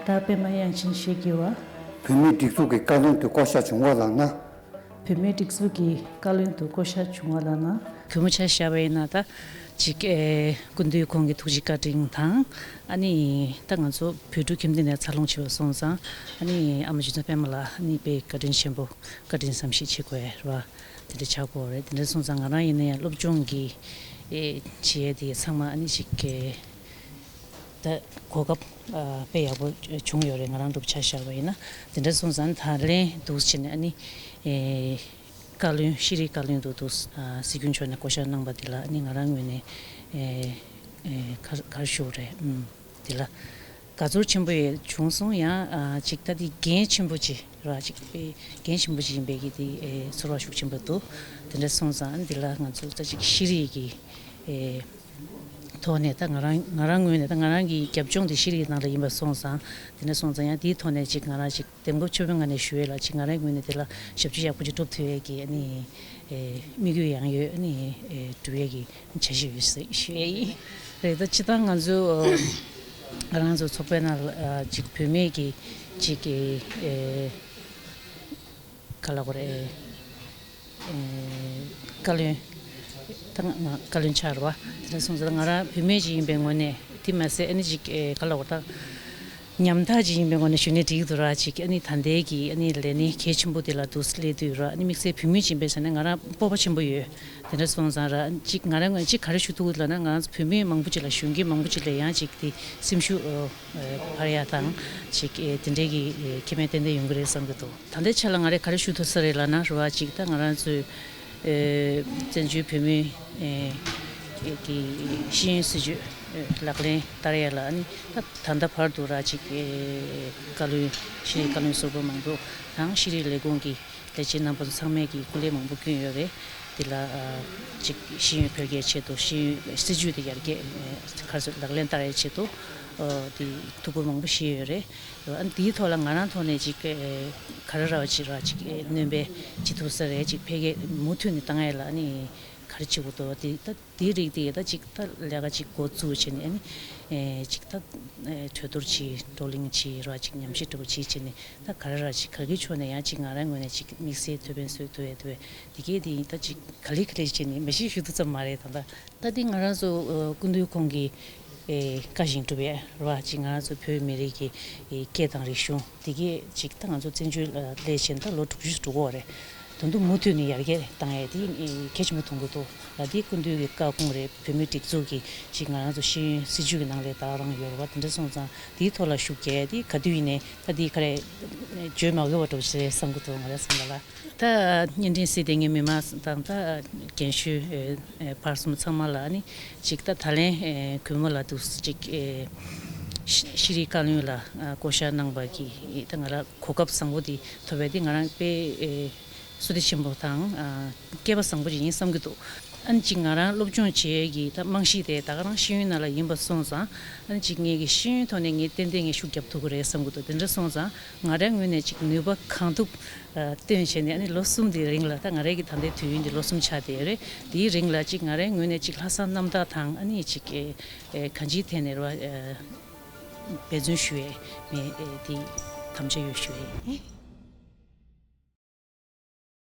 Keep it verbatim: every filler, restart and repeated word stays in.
ད་པད་མ་དབྱངས་ཅན་ཞེས་བགྱི་བ། བོད་མིའི་སྒྲིག་འཛུགས་ཀྱི་བཀའ་བློན་དུ་བསྐོ་གཞག་བྱུང་བ་ལགས་ན། བོད་མིའི་སྒྲིག་འཛུགས་ཀྱི་བཀའ་བློན་དུ་བསྐོ་གཞག་བྱུང་བ་ལགས་ན། གུས་མོ་ཆ་བཞག་པ་ཡིན་ན་ད་ཅིག་ཨེ་སྐུ་མདུན་ཁོང་གི་ཐུགས་རྗེ་བཀའ་དྲིན་དང་། ཨ་ནི་ད་ང་ཚོ་བོད་ཕྲུག་ཁྱིམ་སྡེ་ནས་འཚར་ལོངས་བྱས་པ་སོང་ཙང་། ཨ་ནི་ཨ་མ་རྗེ་བཙུན་པད་མ་ལགས་ཨ་ནི་དཔེ་བཀའ་དྲིན་ཆེན་པོ། བཀའ་དྲིན་བསམ་ཤེས་བྱེད་དགོས་རེད་བ། དེ་འདྲ་ཆགས་ཀྱི་ཡོད་རེད། དེ་འདྲ་སོང་ཙང་ང་རང་ཡིན་ན་ཡང་སློབ་སྦྱོང་གི་ཨེ་བྱེད་ཡས་དེ་ཚང་མ་ཨ་ནི་ཅིག་ཨེ་ད་གོ་སྐབས་ཨ་དཔེ་ཡག་པོ་བྱུང་ཡོད་རེད། ང་རང་སྒྲུབ་ཆ་བཞག་པ་ཡིན་ན། དེ་འདྲ་སོང་ཙང་ད་ལན་འདུག་བྱས་ནས་ཨ་ནི་ཨེ་བཀའ་བློན་ཤེས་རིག་བཀའ་བློན་དུ་འདུག་ཨ་སྲིད་སྐྱོང་མཆོག་ནས་བསྐོ་གཞག་གནང་པ་དེ་ལ་ཨ་ནི་ང་རང་ངོས་ནས་ཨེ་ཨེ་ག་ག་རེ་ཞུ་དགོས་རེད། ཨུམ། དེ་ལ་དགའ་ཚོར་ཆེན་པོ་ཡང་བྱུང་སོང་། ཡང་ཨ་ཅིག་ད་དེ་འགན་ཆེན་པོ་ཅིག་ར་ཅིག་དཔེ་འགན་ཆེན་པོ་ཅིག་ཡིན་པའི་གི་དེ་ཨེ་ཚོར་བ་ཤུགས་ཆེན་པོ་འདུག་དེ་འདྲ་སོང་ཙང་འདི་ལ་ང་ཚོ་ད་ཅིག་ཤེས་རིག་གི་ཨེ་ཐོག་ནས་ད་ང་རང་ང་རང་ངོས་ནས་ད་ང་རང་གི་རྒྱབ་ལྗོངས་དེ་ཤེས་རིག་ནང་ལ་ཡིན་པ་སོང་ཙང་། དེ་འདྲ་སོང་ཙང་ཡང་དེའི་ཐོག་ནས་ཅིག་ང་རང་ཅིག་འདེམས་བསྐོ་ཆོས་དཔོན་ངོས་ནས་ཞུ་ཡས་ལ་ཅིག་ང་རང་ངོས་ནས་དེ་ལ་ཞབས་ཕྱི་ཡག་པོ་ཅིག་སྒྲུབ་ཐུབ་ཡས་ཀྱི་ཨ་ནི་ཨེ་དམིགས་ཡུལ་ཡང་ཡོད། ཨ་ནི་ཨེ་སྒྲུབ་ཡས་ཀྱི་འཆར་གཞི་ཡོད་ཟེར་ཞུ་ཡས་ཡིན། རེད། ད་སྤྱིར་བཏང་ང་ཚོ་ཨ་ང་རང་ཚོ་ཚོགས་པའི་ནང་ལ་ཨ་ཅིག་བུད་མེད་ཀྱི་ཅིག་གི་ཨེ་ག་ལབ་དགོས་རེད། ཨེ་བཀའ་བློན། ད་ང་ང་བཀའ་བློན་ཆགས་རེད་བ། དེ་འདྲ་སོང་ཙང་ང་རང་བུད་མེད་ཅིག་ཡིན་པའི་ངོས་ནས་དེ་མ་ཟད་ཨ་ནི་ཅིག་ཨེ་ག་ལབ་དགོས་རེད། ད་ཉམ་ཐག་ཅིག་ཡིན་པའི་ངོས་ནས་ཞུ་ནས་འགྲིག་གི་འདུག་ར། ཅིག་ཨ་ནི་ད་ལྟའི་གི་ཨ་ནི་ལས་གནས་གལ་ཆེན་པོ་དེ་ལ་འདུག་སླེབས་དུས་ར། ཨ་ནི་དམིགས་བསལ་བུད་མེད་ཅིག་ཡིན་པའི་ཆ་ནས་ང་རང་སྤོབས་པ་ཆེན་པོ་ཡོད། དེ་འདྲ་སོང་ཙང་ར་ཅིག་ང་རང་ངོས་ནས་ཅིག་ག་རེ་ཞུ་ཐུབ་ཀྱི་འདུག་ལབ་ན། ང་རང་ཚོ་བུད་མེད་མང་པོ་ཅིག་ལ་གཞོན་སྐྱེས་མང་པོ་ཅིག་ལ་ཡང་ཅིག་དེ་སེམས་ཤུགས་ཨོ་ཨེ་འཕར་ཡ་དང་ཅིག་ཨེ་དེ་འདྲའི་གི་ཨེ་ཁེ་ཕན་ཏན་ཏན་ཡོང་གི་རེད་བསམ་གྱི་འདུག་ད་ལྟའི་ཆ་ལ་ང་རས་ག་རེ་ཞུ་ཐུབ་ས་རེད་ལབ་ན་རེད་བ། ཅིག་ད་ང་རང་ཚོའི་ཨེ་བཙན་བྱོལ་བོད་མིའི་ཨེ་ཨེ་གི་ཤེས་ཡོན་སྲིད་བྱུས་ཨེ་ལག་ལེན་བསྟར་ཡ་ལ་ཨ་ནི་ད་ད་ལྟ་བར་དུ་ར་ཅིག་ཨེ་བཀའ་བློན་ཤེས་རིག་བཀའ་བློན་ཟུར་པ་མང་པོ་དང་ཤེས་རིག་ལས་ཁུངས་ཀྱི་ལས་བྱེད་རྣམ་པ་ཚོ་ཚང་མས་ཀྱི་སྐུ་ལས་མང་པོ་བསྐྱོན་ཡོད་རེད། འདི་ལ་ཨ་ཅིག་ཤེས་ཡོན་འཕེལ་རྒྱས་ཆེད་དུ། ཤེས་ཡོན་སྲིད་བྱུས་དེ་ཡར་རྒྱས་ཨེ་ག་རེ་ཟེར་ལག་ལེན་བསྟར་ཡའི་ཆེད་དུ་ཨ་དེ་ཐུགས་ཁུར་མང་པོ་བཞེས་ཡོད་རེད། ཨ་འདིའི་ཐོག་ལ་ང་རང་ཐོག་ནས་ཅིག་ཨེ་ག་རེ་ར་བ་ཅིག་ར་ཅིག་ཨེ་སྣོན་པ་བྱེད་ཐུབ་ས་རེད། ཅིག་འཕེལ་རྒྱས་མུ་མཐུད་ནས་བཏང་ཡ་ལ་ཨ་ནི་ག་རེ་བྱེད་དགོས་འདུག་དེ་ད་དེའི་རིགས་དེ་ད་ཅིག་ད་ལས་ཀ་ཅིག་འགོ་བཙུགས་བྱས་ནས་ཨ་ནི་ཨེ་ཅིག་ད་ཨེ་གྲོས་བསྡུར་བྱས། བགྲོ་གླེང་བྱས་ར་ཅིག་ཉམས་ཞིབ་འདྲ་པོ་བྱས་བྱས་ནས་ད་ག་རེ་ར་ཅིག་ག་གི་ཕྱོགས་ནས་ཡང་ཅིག་ང་རང་ངོས་ནས་ཅིག་དམིགས་བསལ་ཐུགས་ཕན་གསོས་ཐུབ་ཡ་འདུག་པས། དེ་གས་དེ་ཡིན། ད་ཅིག་ག་ལེ་ག་ལེ་བྱས་ནས་མ་གཞི་ཞུ་ཐུབ་ཙམ་མ་རེད་ད་ལྟ། ད་འདི་ང་རང་ཚོ་ཨ་སྐུ་མདུན་ཁོང་གི་ཨེ་བཀའ་བཞིན་སྒྲུབ་ཡས་རེད་བ། ཅིག་ང་རང་ཚོ་བོད་མི་རིགས་ཀྱི་ཨེ་སྐད་དང་རིག་གཞུང་འདི་གས་ཅིག་ད་ང་ཚོ་བཙན་བྱོལ་ལ་སླེབས་བྱས་ད་ལོ་དྲུག་ཅུ་འགྲོ་གི་ཡོད་རེད། ད་དུང་མུ་མཐུད་ནས་ཡར་རྒྱས་བཏང་ཡས་དེ་ཨེ་གལ་ཆེན་པོ་མཐོང་གི་འདུག་ལ། འདི་སྐུ་མདུན་གྱི་བཀའ་དགོངས་རེད། བོད་མིའི་སྒྲིག་འཛུགས་ཀྱི་ཅིག་ང་རང་ཚོ་ཤེས་ཡོན་སྲིད་བྱུས་ཀྱི་ནང་ལ་ད་ག་རང་ཡོད་རེད་བ། དེ་འདྲ་སོང་ཙང་དེའི་ཐོག་ལ་ཤུགས་རྒྱག་ཡས་དེ་ག་དུས་ཡིན་ནའི་ད་འདི་ག་རེ་བརྗོད་མ་དགོས་པ་འདྲ་པོ་ཞིག་རེད་བསམ་གྱི་འདུག་ང་རང་བསམ་པ་ལ། ད་བརྙན་འཕྲིན་གཟིགས་བསྡད་མཁན་མི་མང་དང་ད་རྒན་གཞོན་ཨེ་ཨེ་བར་གསུམ་ཚང་མ་ལ་ཨ་ནི་ཅིག་ད་ད་ལན་ཨེ་གུས་མོ་ལ་འདུག་ཅིག་ཨེ་ཤེས་ཤེས་རིག་བཀའ་བློན་ལ་ཨ་བསྐོ་གཞག་གནང་པ་གི་ད་ང་ལ་གོ་སྐབས་བཟང་པོ་འདི་ཐོབ་པ་འདི་ང་རང་དཔེ་ཨེ་བསོད་བདེ་ཆེན་པོ་དང་ཨ་སྐལ་པ་བཟང་པོ་ཅིག་ཡིན་བསམ་གྱི་འདུག་ཨ་ནི་ཅིག་ང་རང་སློབ་སྦྱོང་བྱེད་ཡས་ཀྱི་ད་རྨང་གཞི་དེ་ད་ག་རང་ཤེས་ཡོན་ནང་ལ་ཡིན་པ་སོང་ཙང་། ཨ་ནི་ཅིག་ངེད་ཀྱི་ཤེས་ཡོན་ཐོག་ནས་ངས་ཏན་ཏན་ངས་ཤུགས་རྒྱབ་ཐུབ་ཀྱི་རེད་བསམ་གྱི་འདུག་དེ་འདྲ་སོང་ཙང་ང་རའི་ངོས་ནས་ཅིག་ནུས་པ་གང་ཐུབ་ཨ་བཏོན་བྱས་ནས། ཨ་ནི་ལོ་གསུམ་དེའི་རིང་ལ་ད་ང་རའི་གི་ད་ལྟའི་དུས་ཡུན་འདི་ལོ་གསུམ་ཆགས་བསྡད་ཡོད་རེད། དེའི་རིང་ལ་ཅིག་ང་རའི་ངོས་ནས་ཅིག་ལྷག་བསམ་རྣམ་དག་དང་། ཨ་ནི་ཅིག་ཨེ་ཨེ་གང་ཅིའི་ཐད་ནས་རེད་བ། ཨེ་འབད་བརྩོན་ཞུ་ཡས་ངས་ཨེ་དེ་དམ་བཅའ་ཡོད་ཞུ་ཡས་ཡིན།